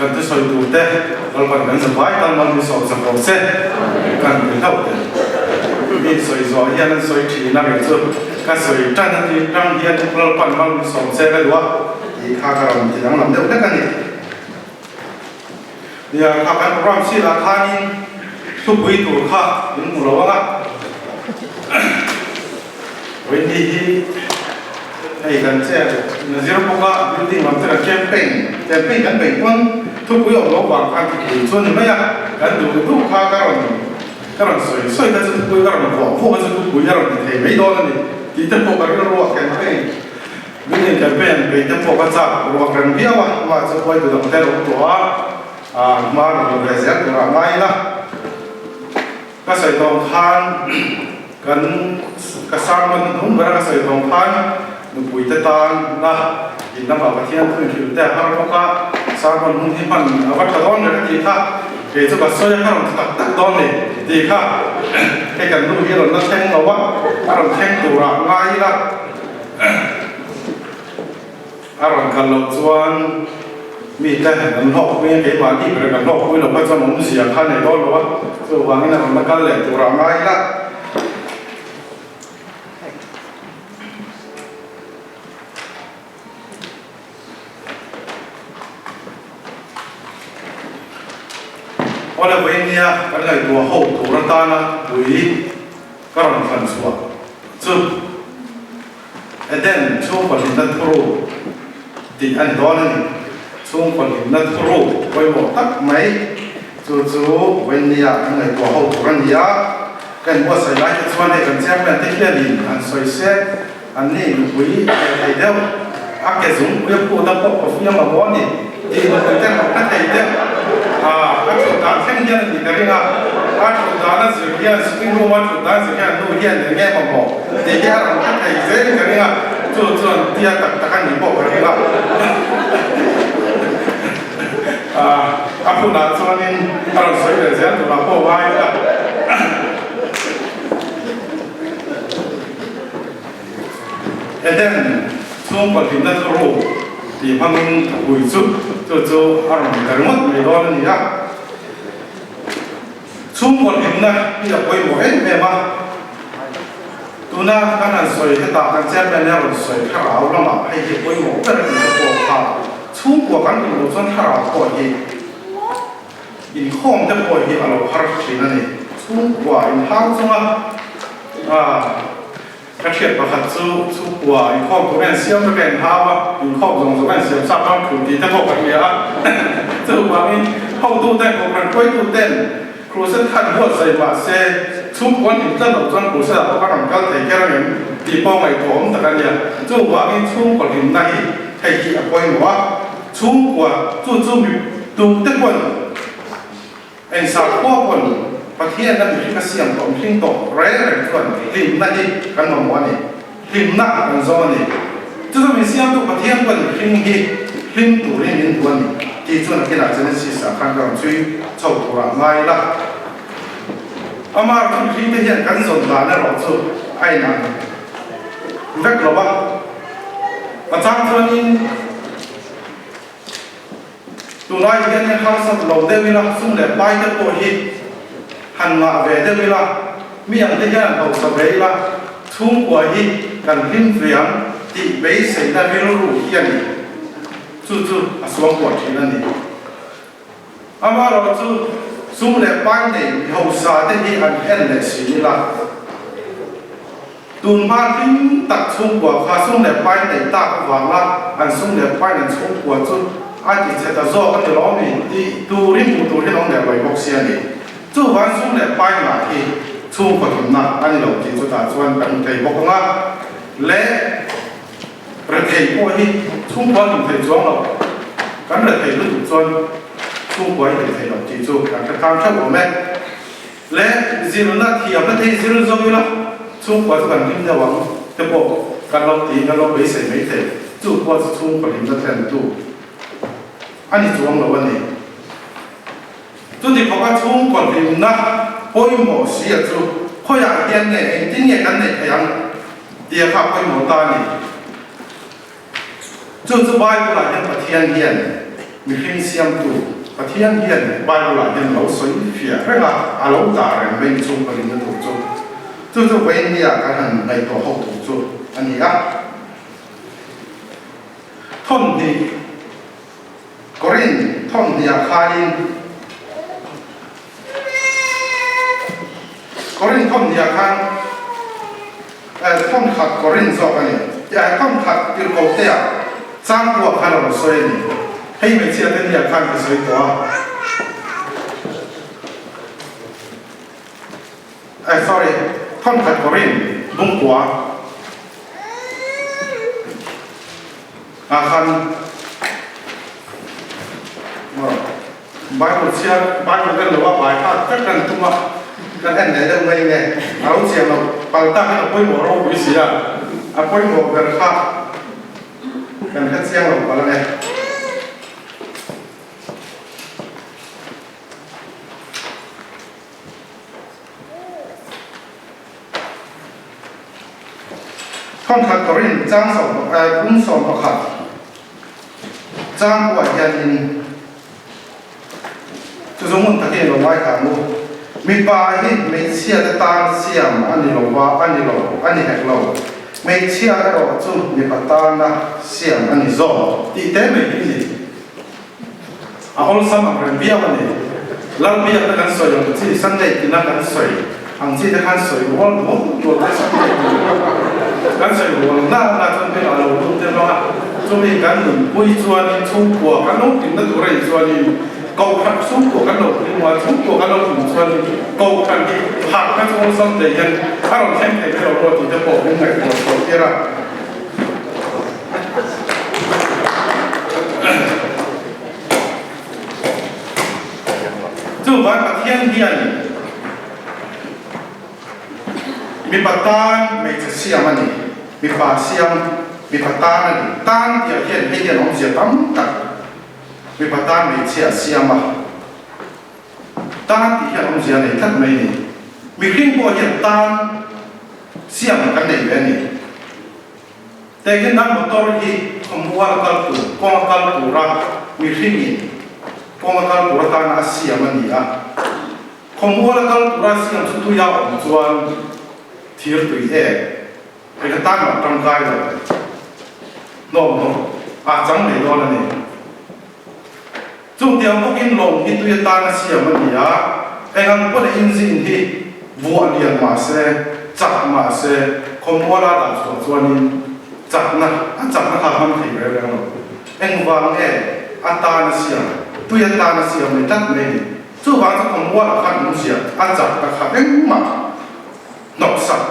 Kan thusawi turte Lalpan kan zavai tan mal min sawm sak rawh se. Kan ti hlauh teh. Mi sawi zawh hian an sawi thin a kei chu ka sawi tan a ti tang hian Lalpan mal min sawm se ka duh a tih kha ka rawn ti danglam deuh hlek a ni. Nia kha kan program sir ah khanin thupui tur kha min hmu lo ang a. Wendy hi hei kan che zir bawk a, building lam te kan campaign, campaign kan beih pawn thupui awm lo vang khan thupui chu a ni mai a, kan duh duh kha ka rawn ka rawn sawi sawi kha chu thupui ka rawn vuah vuah kha chu thupui a rawn ti thei mai dawn a ni tih te pawh ka rilru a campaign, building campaign beih te pawh ka chak ruak reng viau a, amah chu huai duh dang te a lo tawh a, hma rawn la ve zel tur ah ngai ila. Ka sawi tawng khan kan ka sermon hnung bera ka sawi tawng khan nupui te tan na in lamah Pathian thu inhrilh te a har bawk a, sermon hun hi hman a va tha dawn ber a tih kha kei chu ka sawi a ka rawn ti tak tak dawn ni tih kha hei kan nu hi a rawn la thleng lo a, a rawn thleng turah ngai ila A rawn kal loh chuan mite an hlawk pui a, keimahni ber kan hlawk pui lo kha chuan awmzia kha nei dawn lo a, chuvangin a rawn la kal leh tur ah ngai ila. Awle vawinia kan ngaihtuah ho tur atana pui ka rawn thlan chhuah chu. Eden chhungkaw hlimna thuruk tih a ni dawn a ni. Chhungkaw hlimna thuruk pawimawh tak mai chu chu Vawinia kan ngaihtuah ho tur a ni a. Ka inbuatsaih lai te chuan hei kan chairman te hianin an sawi se an ni nupui a ke thei deuh, a ke zungpui a phut a pawh coffee a mamawh a ni tih nupui te rawh ka thei deuh. A thut dan thleng hian a ni ka ring a, a thut dan a zir hian sitting room a thut dan zir hian nu hian eng nge mamawh tih hi a rawn hre thei zelin ka ring a, chu chuan tia tak tak a nih pawh ka ring a. A hunah chuanin a rawn sawi ve zel turah pawh ngai ila. Eden chhungkaw hlimna thuruk tih hmangin thupui chu chu chu a rawn ta ringawt mai dawn a ni a. Chhungkaw hlimna hi a pawimawh em em a, tuna kan han sawi hetah kan chairman a rawn sawi thlarau lamah hei hi pawimawh ber a tih te pawh kha chhungkua kan hlim loh chuan thlarau pawh hi inkhawm te pawh hi a lo har thin a ni. Chhungkua inhau chunga Ka hriat pakhat chu chhungkua inkhawm tur hian siam vek a inhau a, inkhawm zawng zawng a insiam sa khan thu tih te pawh ka hria a. Chuvangin hotu ten, kohhran hruaitu ten crusade khan buatsaih mah se chhungkua an intlan loh chuan crusade ah pawh kan rawn kal thei kher angem tih pawh ngaihtuah awm tak a nia. Chuvangin chhungkaw hlimna hi hei hi a pawimawh a, chhungkua chu chu mi tute pawn Eng sakhua pawn Pathian a mihring a siam tawh mihring tawh reng reng chuan hlimna hi kan mamawh a ni. Hlimna kan zawng a ni. Chu chu min siamtu Pathian pawn mihring hi hlim turin min duh a ni tih chuan a kinah Genesis ah khan ka rawn chhui chho turah ngai ila. Amah chu mihring te hian kan zawn dan erawh chu a inang vek lo a. A chang chuanin. Tunlai hian in harsat lo deuh ila, sum leh pai te pawh hi han ngah ve deuh ila, mi ang te hian han hausa ve ila, chhungkua hi kan hlim ve ang tih beiseina rilru hi a ni. Chu chu a suangkuah thin a ni. Amaherawhchu sum leh pai nei mi hausa te hi han en leh si ila, Tun hma hlim tak chhungkua kha sum leh pai neih tak avanga an sum leh pain an chhungkua chu a ti chhe ta zawk a ni lo mi tih turin hmuh tur hi an awm leh mai bawk si a ni. Chuvang sum leh pai ngah hi chhungkaw hlimna a ni lo tih chutah chuan kan hmu thei bawk ang a, leh rethei pawh hi chhungkua hlim thei chuang lo, kan rethei lutuk chuan chhungkua hi hlim thei lo tih chu kan hre tlang theuh awm e. Leh zirna thiamna te hi zir zo ila chhungkua chu kan hlim deuh ang te pawh kan lo tiin kan lo beisei mai thei. Chu pawh chu chhungkaw hlimna thlentu a ni chuang lo a ni. Chuti khawpa chhungkaw hlimna pawimawh sia chu khawiah hian nge engtin nge kan neih theih ang tia kha pawimawh ta a ni. Chu chu Bible-ah hian Pathian hian. Mihring siamtu Pathian hian Bible-ah hian lo sawi fiah reng a, a lo dah reng mai chung ka rinna tur chu. Chu chu vawiinnia kan han ngaihtuah ho tur chu a ni a. Thawmhnih, Korin thawmhniah khain Korin thawmhniah khan thawmkhat Korin zawk a ni. Thawmkhat tirhkohtea changtuah khan a rawn sawi a ni. Hei hmeichhia te hniah khan ka sawi tawh a. Sorry, thawmkhat Korin bungkua ah khan Bible chhiar, Bible en lo a bai kha vek kan tum a, kan en leh deuh mai nge a lo chiang lo, pal tak in a pawimawh ropui si a, a pawimawh ber kha kan hre chiang lo palh ange. Thawnkhat Korin chang sawm kum 11 chang kuah hianin chu chu hmun takin lo ngaithla ang u. Mipa hi hmeichhia te tan siam a ni lo va, a ni lo, a ni hek lo. Hmeichhia erawh chu mipa tana siam a ni zawk tih te mai hi a ni. A awlsam ang reng viau a ni. Lalbiakna kan sawi ang chi, Sunday tina kan sawi ang chi te khan sawi rual dual dual te Sunday tina kan sawi rual na na chuan hmel a lo lut deuh ang a, chumi kan nunpui chuanin chhungkua kan lo hlimna tur a nih chuanin Kohhran chhungkua kan lo hlim a, chhungkua kan lo hlim chuanin Kohhran hi phakna chu awlsam thei hian a rawn thleng thei mai lo maw tih te pawh min ngaihtuah chhuah tir a. Chuvang Pathian hian mipa tan hmeichhe siam a ni, mipa siam mipa tan a ni. Tan tih ah hian hei hian awmzia tam tak mipa tan hmeichhia a siam a, tan tih hian awmzia a nei tlat mai a ni. Mihring pawh hian tan siam kan nei ve a ni. Tekin a motor hi khawmual a kal tur, kawng a kal tura mihringin kawng a kal tur atana a siam a ni a. Khawmual a kal tura a siam chu tuia awm chuan thir tui ek eng atan mah tangkai lo hnawm hnawm a chang mai dawn a ni. Chutiang bawkin lawng hi tui atana siam a ni a, eng ang pawh leh engine hi vuah lian mah se, chak mah se, khawmuala dah chhuah chuanin chakna, a chakna kha a hmang thei reng reng lo. Engvang nge atana siam, tui atana siam ni tlat mai ni. Chuvang chu khawmualah khan awmzia a chakna kha engmah hnawksak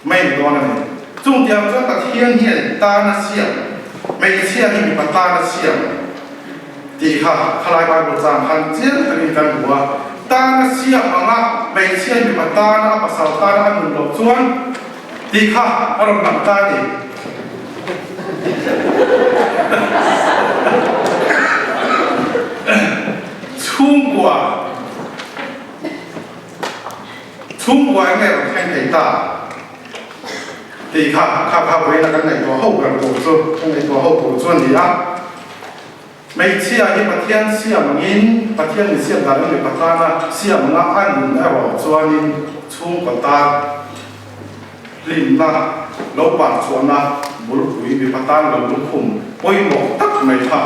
mai ni dawn a ni. Chungtiang chuan Pathian hian tan a siam, hmeichhia hi mipa tan a siam tih kha khalai Bible chang khan chiang takin kan hmu a. Tan a siam anga hmeichhia hi mipa tana a pasal tana a nun loh chuan tih kha a rawn lang ta a ni. Chhungkua. Chhungkua eng nge rawn thleng thei ta tih kha kha kha vawiina kan ngaihtuah ho ber tur chu kan ngaihtuah ho tur chu a ni a. Hmeichhia hi Pathian siam angin Pathian in siam dan in mipa tana siam anga a nun erawh chuanin chhungkaw tan hlimna lo par chhuahna bulpui mipa tan lo lukhum pawimawh tak mai kha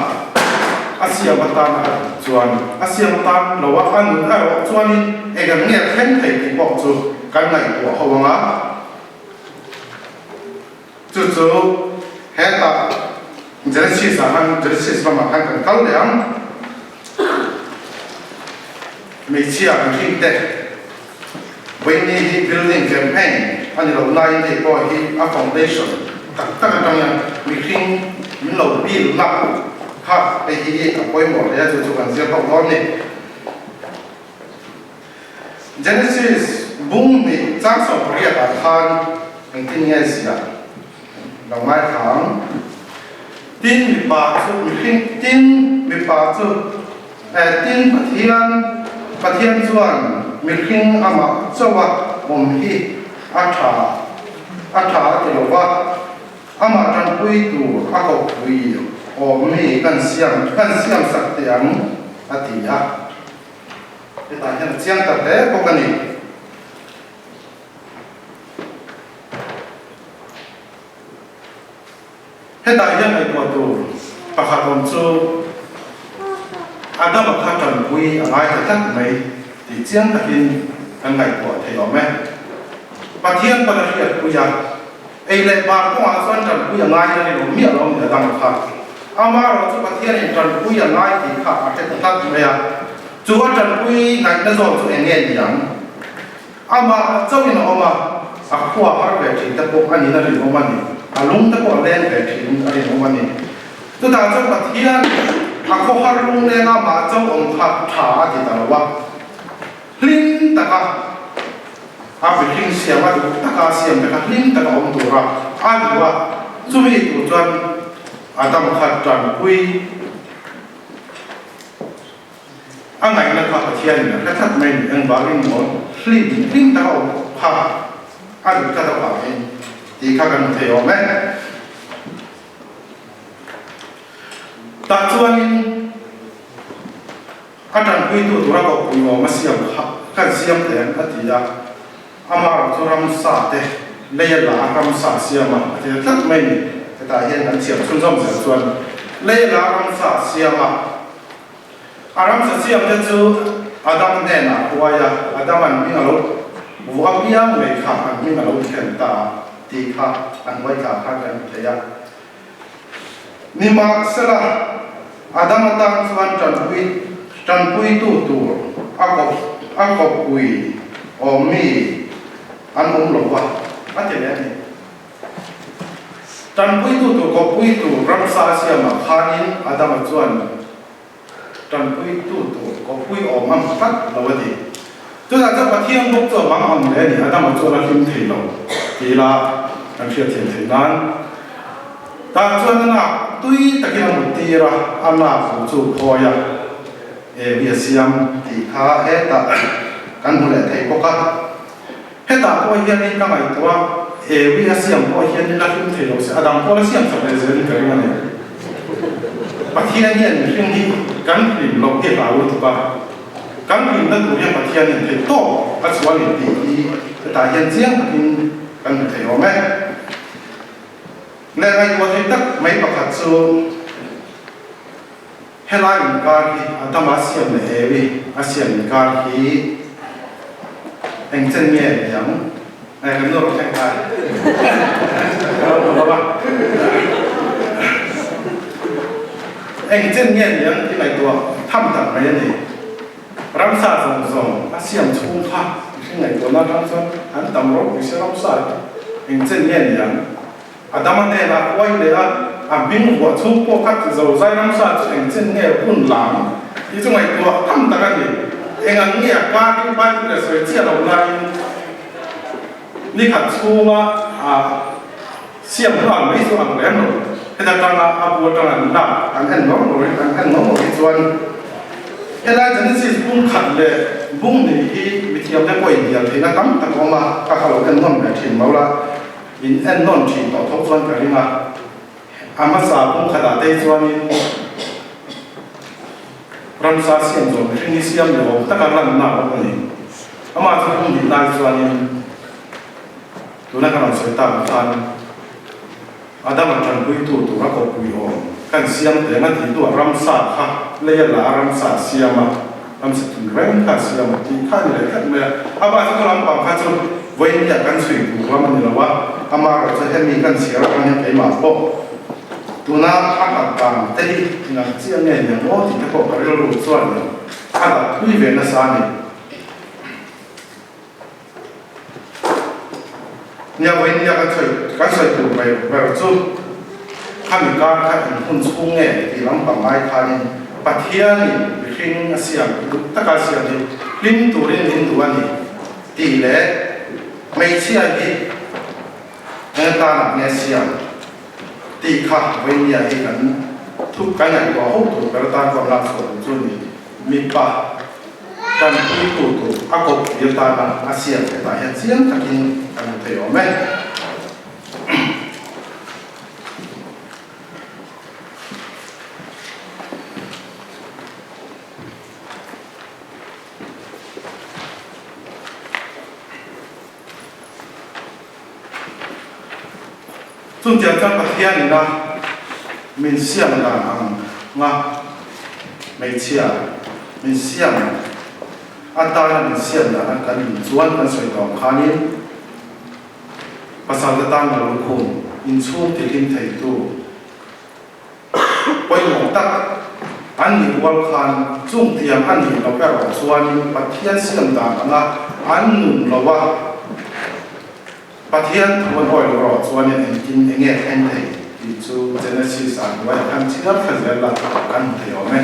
a siam atan a duh chuan a siam atan lo a, a nun erawh chuanin eng ang nge a thleng thei tih pawh chu kan ngaihtuah ho ang a. Chu chu hetah Genesis ah khan Genesis ramah khan kan kal leh ang. Hmeichhia mihring te Vawiini hi building campaign a ni lo nain hei pawh hi a foundation tak tak atang hian mihring min lo build na kha hei hi a pawimawh hle a chu chu kan zir ho dawn ni. Genesis bung hnih chang 18 ah khan engtin nge ziah lo ngaithla ang. Tin mipa chu mihring tin mipa chu Tin, Pathian, Pathian chuan mihring amah chauha awm hi a tha, a tha a ti lo va, amah tanpui tur a kohpui awm mi kan siam kan siam sak teh ang a ti a. Hetah hian a chiang ta hle bawk a ni. Hetah hian ngaihtuah tur pakhat awm chu Adama kha tanpui a ngai ta tlat mai tih chiang takin kan ngaihtuah thei awm e. Pathian pawn a hriatpui a, ei leh bar kawngah chuan tanpui a ngai na rilru miah lo ni Adama kha. Amaherawh chu Pathianin tanpui a ngai tih kha a hre ta tlat mai a, chu a tanpui ngaihna zawk chu eng nge ni ang? Amah chauhin a awm a, a khua har ve thin te pawh a nin a rinawm a ni, a lung te pawh a leng ve thin a rinawm a ni. Chutah chuan Pathian a khaw har lung lenga amah chauh awm kha tha a ti ta lo a, hlim taka a mihring siam a duh taka siam te kha hlim taka awm tura a duh a, chumi tur chuan Adam kha tanpui. A ngaihna kha Pathianin a hre tlat mai ni, engvangin maw hlim hlim tak a awm kha a duh tlat avangin tih kha kan hmu thei awm e. Tah chuanin a tanpuitu tura kawppui awm a siam kha kan siam thei ang a ti a, amaherawh chu ramsa te lei a la a ramsa siam a a ti ta tlat mai ni. Hetah hian kan chhiar chhunzawm zel chuan lei a la a ramsa siam a, A ramsa siamte chu Adam hnenah a huai a, Adaman hming a lo vuah piang mai kha an hming a lo thlen ta a tih kha an huai thla khan kan hmu thei a. Nimahsela, Adam atan chuan tanpui tanpuitu tur a kawp a kawppui awmmi an awm lo va, a ti leh a ni. Tanpuitu tur kawppuitu ramsa a siamah khanin Adama chuan tanpuitu tur kawppui awm a hmu tlat lo a ti. Chutah chuan Pathian bawk chu a bang ang hle a ni, Adama chuan a hlim thei lo ti ila kan hriatthiam theih nan. Tah chuan a nak tui takin a mut tir a, a nak hu chu phawi a, Evi a siam tih kha hetah kan hmu leh thei bawk a. Hetah pawh hianin ka ngaihtuah a, Ewi a siam pawh hianin la hlim thei lo se, a dang pawh la siam chak leh zelin ka ring a ni. Pathian hian mihring hi kan hlim loh hi hlau lutuk a, kan hlimna tur hian Pathianin theih tawp a chhuah a ni tih hi hetah hian chiang takin kan hmu thei awm e. Leh ngaihtuah thei tak mai pakhat chu Helai inkar hi Adama siam leh Evi a siam inkar hi eng chen nge ni ang? Eh, kan nu rawh thleng lai. Ka lo hmu lo a. Eng chen nge ni ang tih ngaihtuah tham tak mai a ni. Ramsa zawng zawng a siam chhung kha mihring ngaihtuahna atang chuan an tam ropui sia ramsa hi eng chen nge ni ang? Adama hnenah huai leh a, a hming vuah chhung pawh kha ti zo zai ramsa chu eng chin nge hun lang tih chu ngaihtuah tham tak a ni. Eng ang nge a kar hi Bible a sawi chiah lo laiin ni khat chhunga a siam nghal mai chu ang lem lo. Heta tanga a bu atanga an lak an en ngawr ngawr an en ngawr ngawr hi chuan helai Genesis bung khat leh bung hnih hi mithiamte pawh inhnial theihna tam tak a awm a, ka kha lo en nawn ve thin lo la. In en nawn thin tawh tho chuan ka ring a, a hmasa kawng khatah te chuanin ramsa siam zawh mihring hi siam ni awm taka lanna a awm a ni. Amah chu hung dih lai chuanin tuna ka rawn sawi tak ang khan Adama tanpuitu tura kawppui awm kan siam teng a tih hnuah ramsa kha lei a la a, ramsa a siam a, ramsa tun reng kha a siam a tih kha a ni leh tlat mai a. Amah chu ka lampang kha chu Vawinia kan chhui tur lam a ni lo a, amaherawh chu hemi kan chhiar atang hian keimah pawh tuna a kal dan te hi ngang chiah nge ni ang aw tih te pawh ka rilru chuan a dah thui ve nasa a ni. Nia Vawinia kan chhui kan sawi tur ber ber chu khami kar kha in hun chhung nge tih lampang ai khanin Pathianin mihring a siam duh taka a siam hi hlim turin min duh a ni. Tih leh hmeichhia hi eng tanah nge siam tih kha Vawinia hi kan thup kan ngaihtuah ho tur ber atan pawh lak chhuah duh chu ni. Mipa tanpuitu tur a kawppui atana a siam hetah hian chiang takin kan hmu thei awm e. Chutiang chuan Pathian ina min siam dan ang nga hmeichhia min siam atana min siam dan ang kan in chuan kan sawi tawh ang khanin pasal te tan lo lukhum inchhung tihlim theitu Pawimawh tak an nih rual khan chung tiang a nih loh erawh chuanin Pathian siam dan anga an nun lo a, Pathian thu an awi loh erawh chuanin engtin eng nge thleng thei tih chu Genesis ah hnuaiah khan chhiar thla zel la kan hmu thei awm e.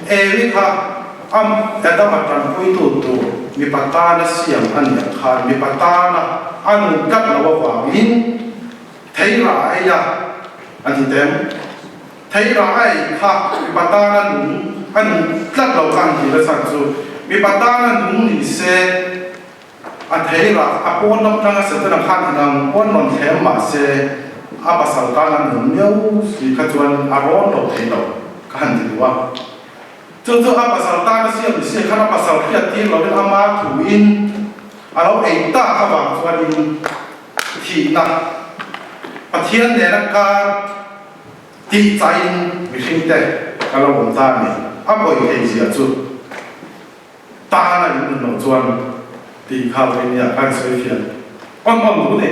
Eli kha am Adama tanpuitu tur mipa tana siam a nih ang khan mipa tana a nun tlat loh avangin Thei rah ei a, a ti tem. Thei rah a ei kha mipa tana nung a nung tlat lo kha an ti la chhan chu mipa tana nung ni se a thei rah a pawn lam tanga Setana khan inang pawn rawn thlem mah se a pasal tana nung miau si kha chuan a rawn lo thei lo ka han ti duh a. Chu chu a pasal tana siam ni se khan a pasal hriat tir lovin ama thuin a lo ei tak avang chuanin Thihna, Pathian nena kar tih chain mihringte ka lo awm ta a ni. A pawi thei zia chu tan a in nun loh chuan tih kha vawi nia ka insawi fiah awn awn duh ni.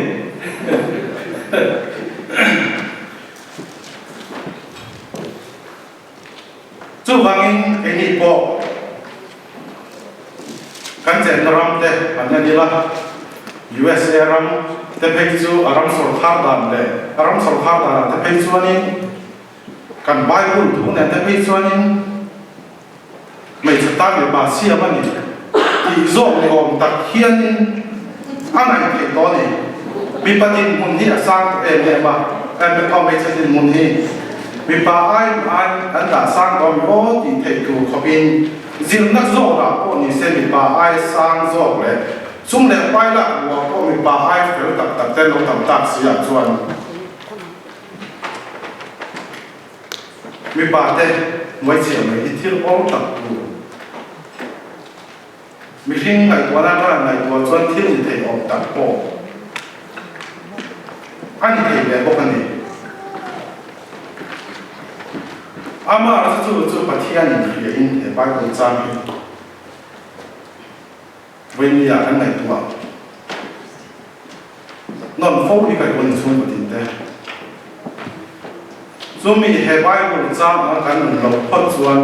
Chuvangin keini pawh kan chenna ram te an en ila, USA ram te phei chu a ram sawrkhar dan leh a ram sawrkhar danah te phei chuanin kan Bible thu nen te phei chuanin hmeichhe tan mipa siam a ni tih zawk ni awm tak hianin a ngaih theih tawh a ni. Mipa dinhmun hi a sang tawh em em a, hmeichhe dinhmun hi mipa ai ai an dah sang tawh a mi aw tih theih tur khawpin zirna zawkah pawh ni se mipa ai sang zawk leh sum leh pai lak buah pawh mipa ai fel tak tak te an lo tam tak si ah chuan Mipa te hnuaichhiah mai hi thil awl tak tur. Mihring ngaihtuahna atanga ngaihtuah chuan thil ni thei awm tak pawh a ni thei ve bawk a ni. Amah chu chu Pathianin hriain he Bible chang hi vawinia kan ngaihtuah. Nawn fo hi ka duh a ni chhungkaw tin te. Chumi he Bible chang anga kan nun loh phawt chuan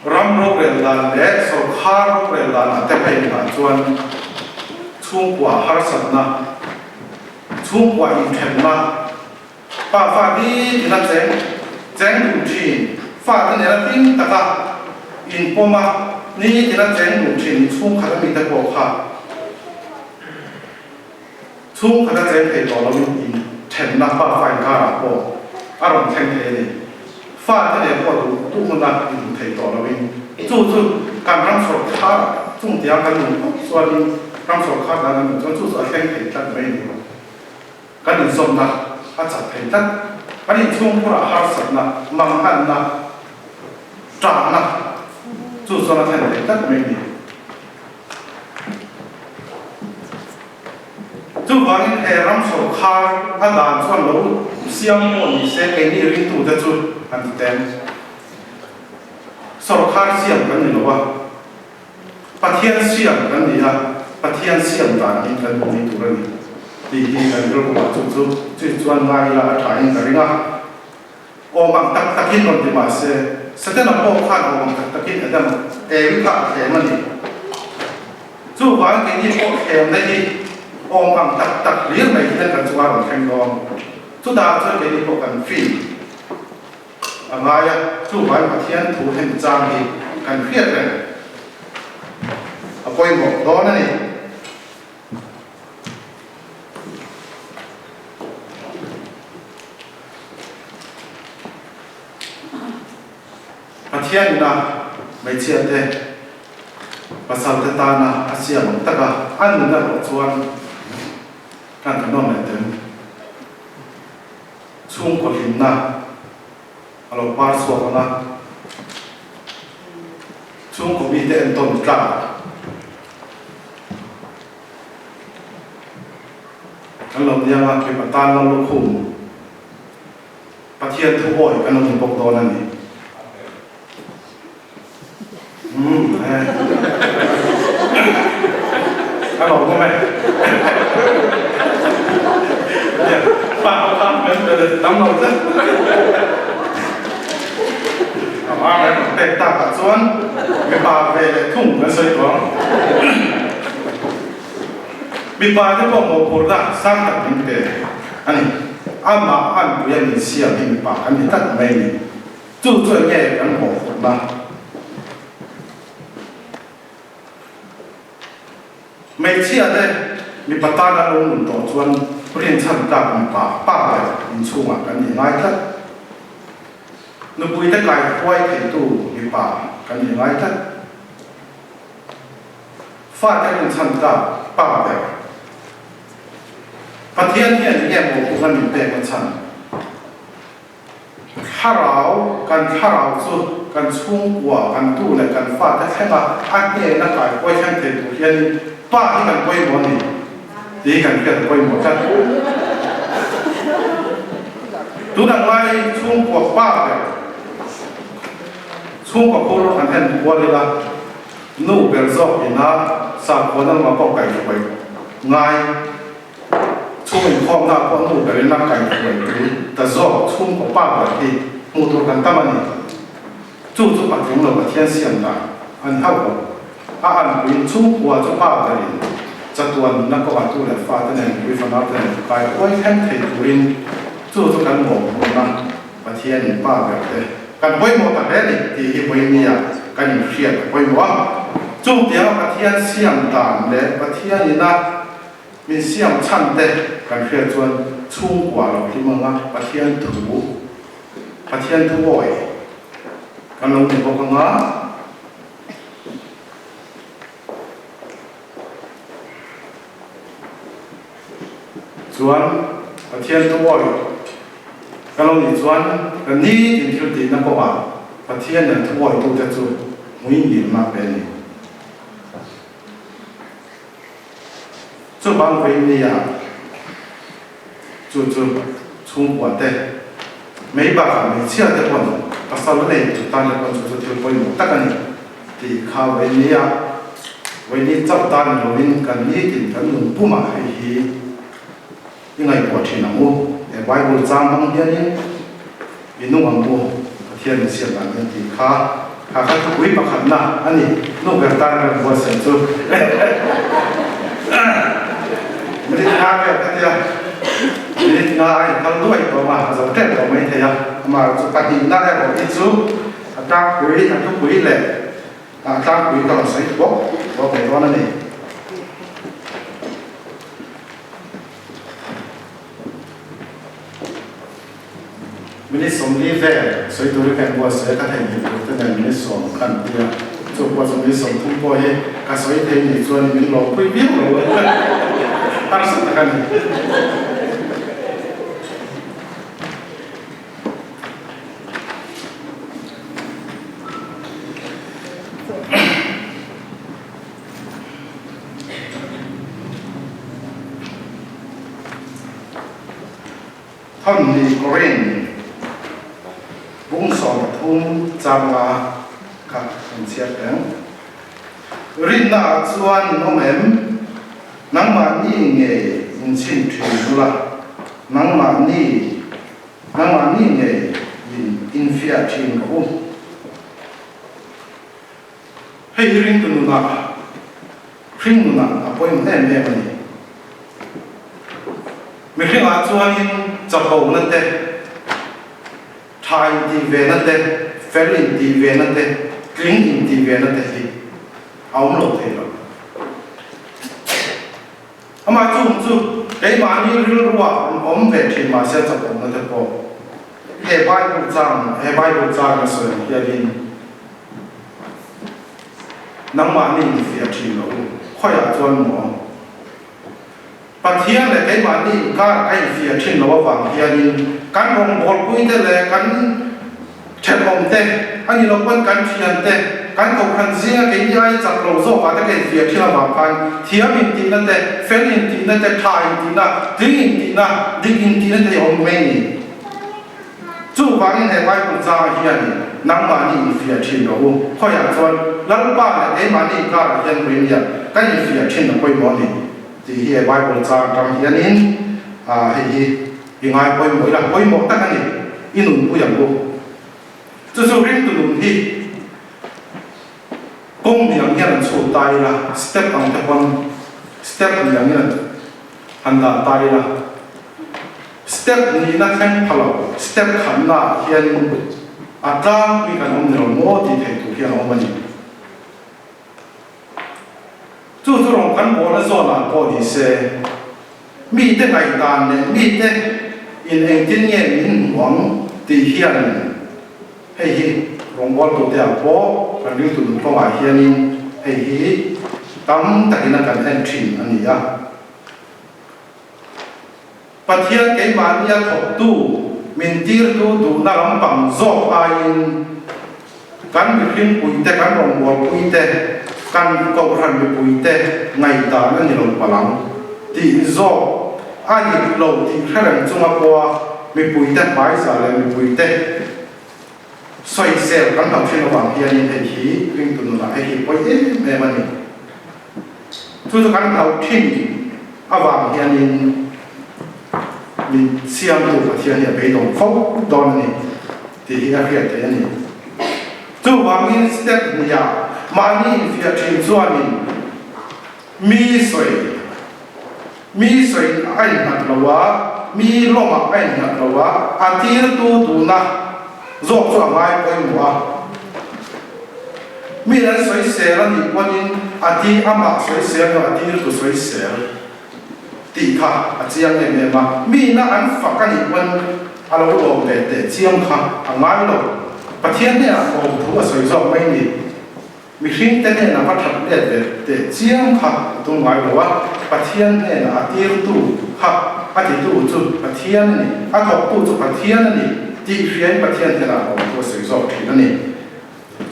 ram rorel dan leh sawrkhar rorel danah te phei hunah chuan chhungkua harsatna, chhungkua inthenna, pa fa ni tina cheng cheng duh thin, fate nena hlim taka inpawm a, ni tina cheng duh thin chhungkhat a mite pawh kha chhungkhat a cheng thei tawh loin inthenna pa fa inkarah pawh a rawn thleng thei a ni. Fate nen pawh duh duh huna inhmu thei tawh loin chu chu kan ram sawrkhar chung tiang kan nun phawt chuanin ram sawrkhar dan an nun chuan chu chu a thleng thei tlat mai a ni. Kan inzawmna a chak thei tlat. Kan inchhungkhurah harsatna, manghanna, ṭahna chu chuan a thlen thei tlat mai a ni. Chuvangin he ram sawrkhar a dan chuan lo siam pawh ni se keini ringtute chu an ti teng. Sawrkhar siam kan ni lo a. Pathian siam kan ni a, Pathian siam dan hi kan hmu ni tur a ni tih hi kan rilruah chu chu chu chuan ngai ila a tha in ka ring a. Awm ang tak takin rawn ti mah se, Setana pawh khan awm ang tak takin Adam Evi kha a thlem a ni. Chuvang keini pawh thlemna hi awm ang tak tak hlir mai hian kan chungah rawn thleng dawn. Chutah chuan keini pawh kan fim. A ngai a, chuvang Pathian thu hemi chang hi kan hriat reng a pawimawh dawn a ni. Pathian ina hmeichhia te pasal te tana a siam ang taka a nun erawh chuan kan tha nawn leh tel. Chhungkaw hlimna a lo par chhuak ang a, chhungkaw mite entawn tlak. nia nga mipa tan lal lukhum Pathian thu awi kan lo ni bawk dawn a ni. Umm eh. Ka lo ngawm e. Pa pa kan pe le tam lo tlat. A pa kan pek tak ah chuan mipa ve leh thung kan sawi tawh ang. Mipa te pawh mawhphurhna sang tak min pe a ni. Amah anpuia min siam hi mipa kan ni tlat mai a ni. Chu chu eng nge kan mawhphurhna? Hmeichhia te mipa tan an lo nun tawh chuan rinchhan tlak mipa pa ber inchhungah kan ni ngai tlat. Nupui te kai huai theitu mipa kan ni ngai tlat. Fate rinchhan tlak pa ber. Pathian hian eng nge mawhphurhna min pek na chhan? Thlarau, kan thlarau chu kan chhungkua, kan tu leh kan fate thlenga a hnena kai huai thleng thei tur hianin Pa hi kan pawimawh a ni tih hi kan hriat a pawimawh tlat. Tunah ngai chhungkua pa ber, chhungkua phur han en kual ila, nu ber zawk ina sakhuana lamah pawh kaihhruai ngai. Chhung inkhawmna pawh nu berin a kaihhruai tul ta zawk chhungkaw pa ber hi hmuh tur kan tam a ni. Chu chu patling lo Pathian siam dan a ni hauh lo. A anpuiin chhungkua chu pa berin chatuan nunna kawngah tu leh fate nen pui fanau te nen kaihruai thleng thei turin chu chu kan mawhphurhna Pathianin pa ber te kan pawimawh ta hle a ni tih hi vawinia kan inhriat a pawimawh a. Chutianga Pathian siam dan leh Pathianina Min siam chhan te kan hriat chuan chhungkua lo hlim anga Pathian thu, Pathian thu awi kan lo ni bawk anga. Chuan Pathian thu awi kan lo nih chuan kan nitin thil tihna kawngah Pathian nen thu awitute chu hmuingilna pe a ni. Chuvang vawinia chu chu chhungkua te, mei bakah hmeichhia te pawn pasal nei chu tan te pawn chu chu thil pawimawh tak a ni tih kha vawinia vawini chauh tan ni loin kan nitin kan nun pumah hei hi i ngaihtuah thin ang u. He Bible chang hmang hianin i nung ang u, Pathian min siam dan hian tih kha kha kha thupui pakhatna a ni. Nu ber tan kan buatsaih chu minute nga vel ka tia, minute nga a inkal duai tawh a, a zo tep tawh mai thei a. Amaherawhchu chu pahnihna erawh hi chu a tlangpui, a thupui leh a tlangpui ka rawn sawi thuak thuak mai dawn a ni. Minute 40 vel sawi turin ka inbuatsaih a, ka theihnghilh tur te nen minute sawm khan ti a, chu pawh chu minute 30 pawh hi ka sawi thei nih chuan min lawmpui viau lo a, harsa tak a ni. Thawnhnih Korin bung 30 changa kha kan chhiar teng. Rinna ah chuan in awm em? Nangmahni nge in chhin thin bula nangmahni nangmahni nge in infiah thin rawh u. Hei hi ringtu nunah, hring nunah a pawimawh em em a ni. Mihringah chuanin chapona te, tha intih vena te, fel intih vena te, tling intih vena te hi a awm lo thei lo. Amah chung chu keimahni rilruah an awm ve thin mahse chapona te pawh he Bible chang, he Bible chang a sawi ang hianin, Nangmahni infiah thin lo u, khawiah chuan maw? Pathian leh keimahni inkar ka infiah thin lo avang hianin kan rawngbawlpuite leh kan thenawmte, a ni lo pawn kan thiante, kan kohhran zinga keini aia chak lo zawkah te ka infiah thin avang khan thiam intihna te, fel intihna te, tha intihna, tling intihna, dik intihna te hi a awm mai a ni. Chuvangin he Bible changah hianin nangmahni infiah thin rawh u. Khawiah chuan Lalpa leh keimahni inkarah hian puinia kan infiah thin a pawimawh a ni tih hi he Bible chang atang hianin hei hi i ngai pawimawh ila pawimawh tak a ni. I nunpui ang u. Chu chu ringtu nun hi kawng ni ang hian an chhut ta ila, step ang te pawn step ni angin an dah ta ila. Step nihna thleng pha lo, step khatna ah hian a tlangpui kan awm ni lo maw tih theih tur hian a awm a ni. Chu chu rawn kan bawlna zawn ah pawh ni se, mite ngaihdan leh mite in engtin nge min hmu ang tih hian hei hi rawngbawltute ah pawh kan ringtu nunhlawng ah hianin hei hi tam takin a kan en thin a ni a. Pathian keimahnia thawktu min tirtu duhna lampang zawk aiin kan mihring puite, kan rawngbawlpuite, kan kohhran mipuite ngaihdan a ni lo palang tih zawk a dik lo tih hre reng chunga pawha mipuite hmaiza leh mipuite sawisel kan lo thin avang hianin hei hi ringtu nunah hei hi pawi em em a ni. Chu chu kan hlauh thin avang hianin min siamtu Pathian hi a beidawng fo dawn a ni tih hi a hriat theih a ni. Chuvangin step hniah mahni infiah thin chuanin mi sawi mi sawi a innghat lo a, mi lawmah a innghat lo a, a tirtu duhna zawk chu a ngai pawimawh a. Mi an sawisel a nih pawhin a ti amah sawisel emaw a tirtu sawisel tih kha a chiang em em a, mi ina an fak a nih pawn a lo lawm ve teh chiang kha a ngai lo. Pathian hnenah lawm thu a sawi zawk mai ni. Mihring te hnenah va that let ve teh chiang kha a tum ngai lo a, Pathian hnenah a tirtu kha a titu chu Pathian a ni, a thawktu chu Pathian a ni tih hriain Pathian hnenah lawm thu a sawi zawk thin a ni.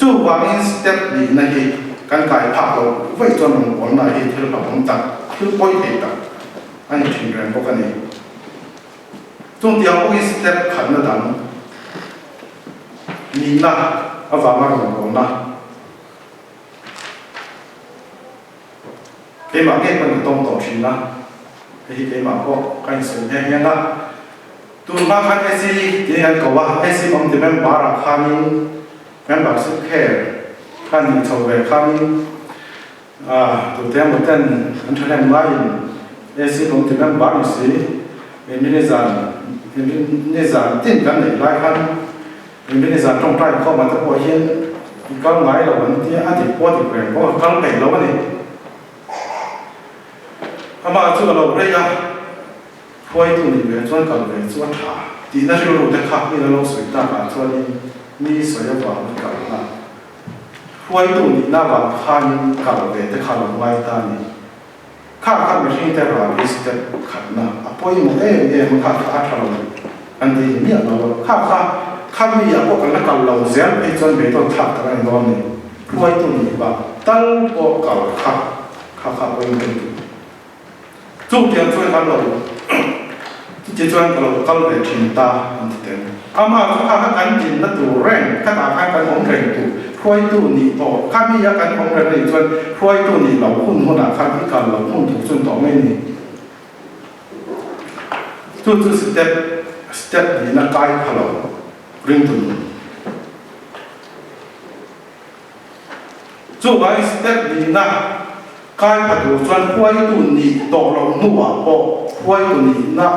Chuvangin step nihna hi kan kai phak loh vaih chuan rawngbawlna hi thil hlauhawm tak, thil pawi thei tak a ni thin reng bawk a ni. Chungtiang pawhin step khatna dang nihna avanga rawngbawlna keimah ngei pawn ka tawng tawh thin a, hei hi keimah pawh ka insawi nghe nghe a. Tun hma khan AC tiin an ko a, AC awm ti member ah khanin membership khel kha nih chho ve khanin tute emaw ten an thahnem ngaiin AC awm ti member ni si Inrini zan Inrini zan tin kan neih lai khan Inrini zan tawngtai khawm ah te pawh hian i kal ngai lo an tia a dik pawh a dik reng pawh a kal peih lo a ni. Amah chu a lo rei a. Hruaitu nih ve chuan kal ve chu a tha tihna rilru te kha mi la lo sawi tak ah chuanin mi sawi avangin kalna hruaitu nihna avang khanin kal ve te kha lo ngai ta a ni. Kha kha mihring te ral hi step khatna a pawimawh em em a kha kha a tha lo an ti miah lo a kha kha kha mi ah pawh kan la kal lo zel phei chuan beidawn thlak tak a ni dawn a ni. Hruaitu nih bak tal pawh kal kha kha kha a pawimawh lutuk. Chutiang chuan kan lo chuti chuan ka lo kal ve thin ta an ti tel. Amah chu kha kha kan dinna tur reng khatah khan kan awm reng tur hruaitu nih tawh kha mi a kan awm reng anih chuan hruaitu nih loh hun hunah khan i kal loh hun tur chuan tawh mai ni. Chu chu step step nihna kai pha lo ringtu nun. Chuvangin step nihna kai pha tur chuan hruaitu nih tawh loh hnuah pawh hruaitu nihna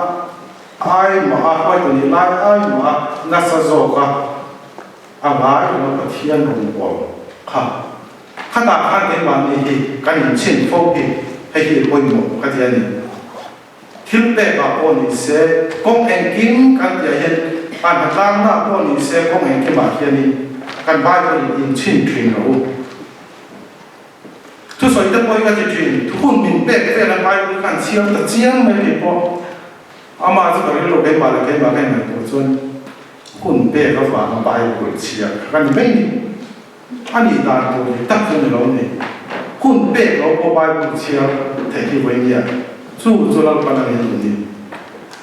ai mah a, hruaitu nih lai ai mah a nasa zawk a, a ngai lo Pathian rawngbâwl kha. Khatah khan keimahni hi kan inchhin fo hi hei hi pawimawh ka ti a ni. Thil pekah pawh ni se, kawng engkim kan tihah hian a hnatlangnaah pawh ni se, kawng engkimah hianin kan Bible in inchhin thin lo u. Thusawi te pawhin ka ti thin, hun min pek velah Bible khan chhiar ta chiang mai kei pawh amah chu ka rilru keimah leh keimah ka inngaihtawh chuan hun pek avanga Bible chhiar kha ka ni mai ni. A nih dan tur dik tak chu ni lo ni. Hun pek lo pawh Bible chhiar theih hi vawi nia. Chu chu Lalpan a ni duh ni.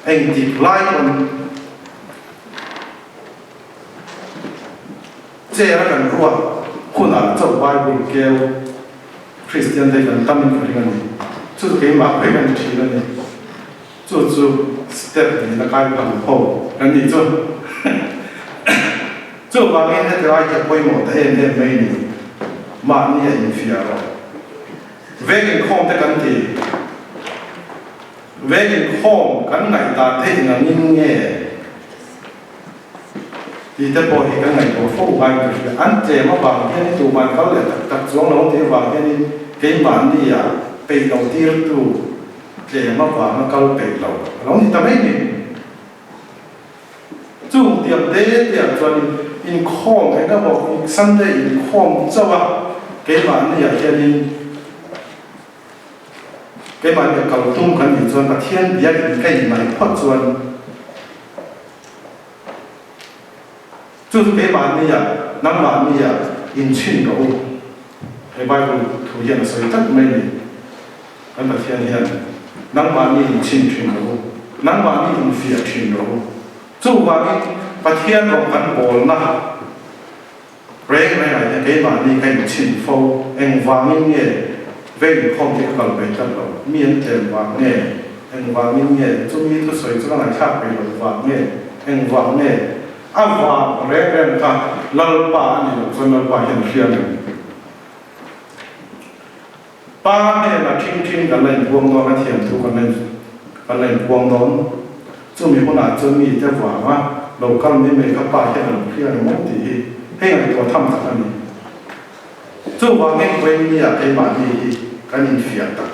Engtik lai pawn chair a kan ruat hunah chauh Bible keu Kristian te hi kan tam in ka ring a ni. Chu chu keimah phei kan ni thin a ni. Chu chu step nihna kai phal ho kan nih chu. Chuvangin heti lai hi a pawimawh ta em em mai ni. Mahni a infiah rawh. Veng inkhawm te kan ti. Veng inkhawm kan ngaihdan te engangin nge tih te pawh hi kan ngaihtuah fo ngai ka hria. An tlem avang hianin tuman kal leh tak tak chuang lo tih avang hianin keimahnia peih lo tirtu tlem avanga kal peih lo a lo ni ta mai ni. Chung tiang te te ah chuanin inkhawm eng emaw Sunday inkhawm chauh a keimahni ah hianin keimahni ah kal tum kan nih chuan Pathian biakin ka inmai phawt chuan chu chu keimahni ah nangmahni ah inchhin rawh u. He Bible thu hian a sawi tlat mai ni. Kan Pathian hian nangmahni inchhin thin rawh u, nangmahni infiah thin rawh u. Chuvangin Pathian rawng kan bawlna reng rengah hian keimahni ka inchhin fo, engvangin nge vei inkhawm hi ka kal ve tlat lo, mi an tlem vang nge, engvangin nge chumi thusawi chu ka ngaihthlak ve loh vang nge, engvang nge A vang reng reng kha Lalpa a nih loh chuan Lalpa hian hria ngei. Pa hnenah thing thing kan la inpuang dawn a, thiam thu kan la kan la inpuang dawn. Chumi hunah chuan mite vanga lo kal mai mai kha Pa hian a lo hria reng awm tih hi hei ngaihtuah tham tak a ni. Chuvangin Vawinia keimahni hi kan infiah tak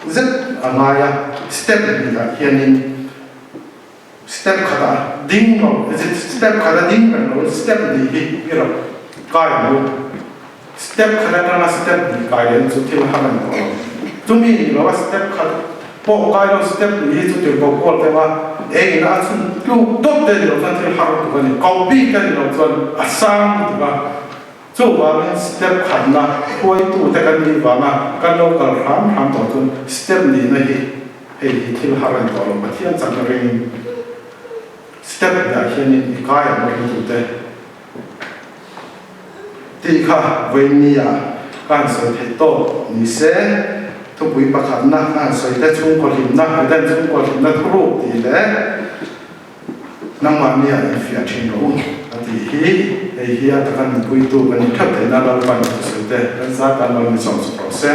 zet a ngai a, step hnihah hianin Step khatah ding lo, step khata ding reng lo, step hnih hi i rak kai lo. Step khat atanga step hnih kai leh chu thil har a ni tawh lo. Chumi ni lo a step khat pawh kai lo step hnih hi chu tirhkoh kual deuh a, eng ina a chhun tluk dawt te ni lo chuan thil har lutuk a ni. Ko bik te ni lo chuan a sang lutuk a. Chuvangin step khatna hruaitute kan nih vanga kan lo kal hram hram tawh chuan step nihna hi hei hi thil har a ni tawh lo. Pathian chakna ringin step hniah hianin i kai ang ringtute tih kha vawinia ka han sawi theih tawk ni se. Thupui pakhatna ka han sawi te chhungkaw hlimna, Eden chhungkaw hlimna thuruk tih leh Nangmahni ah infiah thin rawh u a tih hi hei hi a taka nunpuitu kan ni theuh theihna Lalpan a thusawi te kan zat tan lo ni zawng chu rawh se.